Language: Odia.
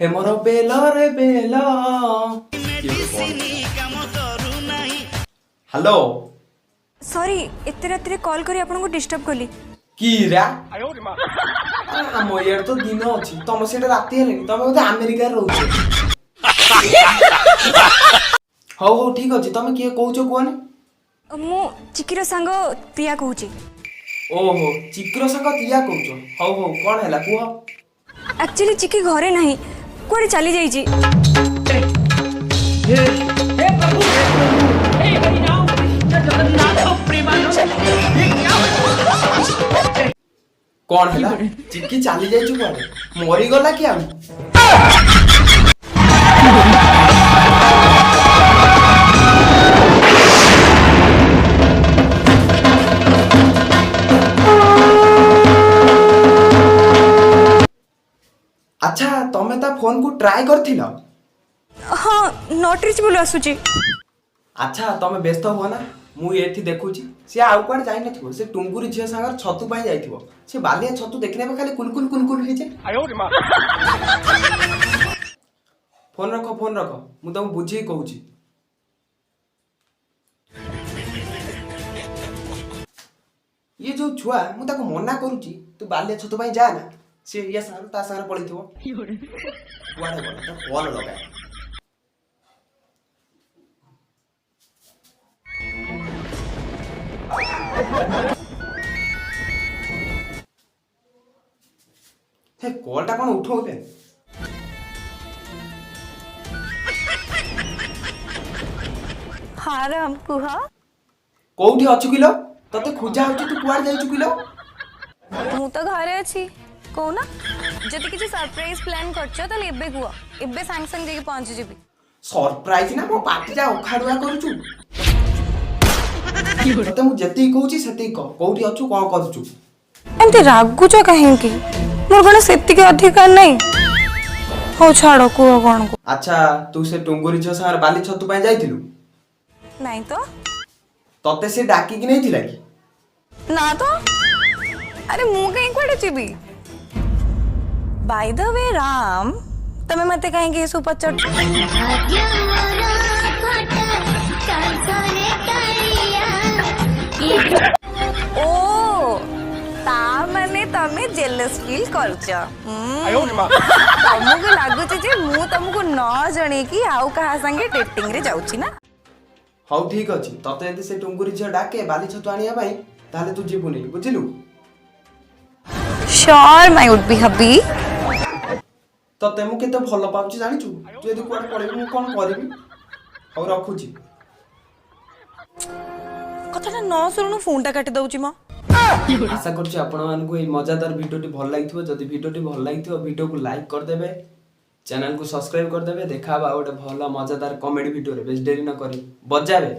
ହେ ମୋର ବେଲ ରେ ବେଲ। ହ୍ୟାଲୋ। ସରି, ଏତେ ରାତିରେ କଲ୍ କରି ଆପଣଙ୍କୁ ଡିଷ୍ଟର୍ବ କଲି। କିରା, ଆରେ ଆମ ଇଆଡେ ତ ଦିନ ଅଛି, ତମ ସେଇଟା ରାତି ହେଲେଣି। ତମେ ବୋଧେ ଆମେରିକାରେ ରହୁଛ। ହଉ ହଉ, ଠିକ ଅଛି। ତମେ କିଏ କହୁଛ କୁହନି? ମୁଁ ଚିକିର ସାଙ୍ଗ ପ୍ରିୟା କହୁଛି। ଓହୋ, ଚିକିର ସାଙ୍ଗ ପ୍ରିୟା କହୁଛ। ହଉ ହଉ, କଣ ହେଲା କୁହ। ଆକ୍ଚୁଆଲି ଚିକି ଘରେ ନାହିଁ, କୁଆଡ଼େ ଚାଲି ଯାଇଛି। କଣ ହେଲା? ଚିକି ଚାଲି ଯାଇଛି କୁଆଡେ? ମରିଗଲା କି ଆଉ? ଆଚ୍ଛା, ତମେ ତା ଫୋନକୁ ଟ୍ରାଏ କରିଥିଲ? ହଁ, not reachable ଆସୁଛି। ଆଚ୍ଛା, ତମେ ବ୍ୟସ୍ତ ହୁଅ ନା, ମୁଁ ଏଠି ଦେଖୁଛି। ସିଏ ଆଉ କୁଆଡେ ଯାଇନଥିବ, ସେ ଟୁଙ୍ଗୁରି ଝିଅ ସାଙ୍ଗରେ ଛତୁ ପାଇଁ ଯାଇଥିବ। ସେ ବାଲିଆ ଛତୁ ଦେଖିନେବେ, ଖାଲି କୁଲକୁଲ କୁଲକୁଲ ହେଇଯାଏ। ଫୋନ ରଖ, ଫୋନ ରଖ, ମୁଁ ତମକୁ ବୁଝିକି କହୁଛି। ଇଏ ଯୋଉ ଛୁଆ, ମୁଁ ତାକୁ ମନା କରୁଛି ତୁ ବାଲିଆ ଛତୁ ପାଇଁ ଯା ନା, ସେ ଇଏ ସାଙ୍ଗରେ ତା ସାଙ୍ଗରେ ପଳେଇଥିବ। କୁଆଡେ ଗଲା? ତା କଲ୍ ଲଗାଏ। ହେ, କଲ୍ଟା କଣ ଉଠଉତେ? ହଁ ରାମ, କୁହ। କୋଉଠି ଅଛୁ କିଲୋ? ତତେ ଖୋଜା ହଉଛି, ତୁ କୁଆଡେ ଯାଇଛୁ କିଲୋ? ମୁଁ ତ ଘରେ ଅଛି, କହୁନ। ଯଦି କିଛି ସରପ୍ରାଇଜ ପ୍ଲାନ୍ କରିଛ ତାହେଲେ ଏବେ କୁହ, ଏବେ ସାଙ୍ଗେ ସାଙ୍ଗେ ଯାଇକି ପହଞ୍ଚିଯିବି। ସରପ୍ରାଇଜ ନା ମୋ ପାଟିଟା ଅଖାଡୁଆ କରୁଛୁ। ତତେ ମୁଁ ଯେତିକି କହୁଛି ସେତିକି କହ, କୋଉଠି ଅଛୁ, କଣ କରୁଛୁ? ଏମିତି ରାଗୁଛ କାହିଁକି? ମୋର କଣ ସେତିକି ଅଧିକାର ନାହିଁ? ହଉ ଛାଡ଼, କୁହ କଣ କୁହ। ଆଚ୍ଛା, ତୁ ସେ ଟୁଙ୍ଗୁରି ଝିଅ ସାଙ୍ଗରେ ବାଲି ଛତୁ ପାଇଁ ଯାଇଥିଲୁ? ନାଇଁ ତ। ତତେ ସେ ଡାକିକି ନେଇଥିଲା କି? ନା ତ। ଆରେ ମୁଁ କାହିଁ କୁଆଡ଼େ ଯିବି? ବାଇ ଦ we Ram, ତମେ ମତେ କାହିଁକି ଏସବୁ ପଚାରୁଛ? ଓ, ତା ମାନେ ତମେ ଜେଲସ୍ ଫିଲ୍ କରୁଛ। ତମକୁ ଲାଗୁଛି ଯେ ମୁଁ ତମକୁ ନ ଜଣେଇକି ଆଉ କାହା ସାଙ୍ଗେ ଡେଟିଂରେ ଯାଉଛି ନା? ହଉ ଠିକ ଅଛି, ତତେ ଯଦି ସେ ଟୁଙ୍ଗୁରି ଝିଅ ଡାକେ ବାଲି ଛତୁ ଆଣିବା ପାଇଁ, ତାହେଲେ ତୁ ଯିବୁନି, ବୁଝିଲୁ? Sure, my would be hubby. ତତେ ମୁଁ କେତେ ଭଲ ପାଉଛି ଜାଣିଛୁ? ତୁ ଯଦି କୁଆଡେ ପଳେଇବୁ, ମୁଁ କଣ କରିବି? ହଉ, ରଖୁଛି। କଥାଟା ନ ଶୁଣୁ ଫୋନଟା କାଟି ଦଉଛି ମ। ଆଶା କରୁଛି ଆପଣମାନଙ୍କୁ ଏଇ ମଜାଦାର ଭିଡ଼ିଓଟି ଭଲ ଲାଗିଥିବ। ଯଦି ଭିଡ଼ିଓଟି ଭଲ ଲାଗିଥିବ, ଭିଡ଼ିଓକୁ ଲାଇକ୍ କରିଦେବେ, ଚ୍ୟାନେଲକୁ ସବସ୍କ୍ରାଇବ୍ କରିଦେବେ। ଦେଖା ହବା ଆଉ ଗୋଟେ ଭଲ ମଜାଦାର କମେଡି ଭିଡ଼ିଓରେ। ବେଶୀ ଡେରି ନ କରି ବଜାବେ।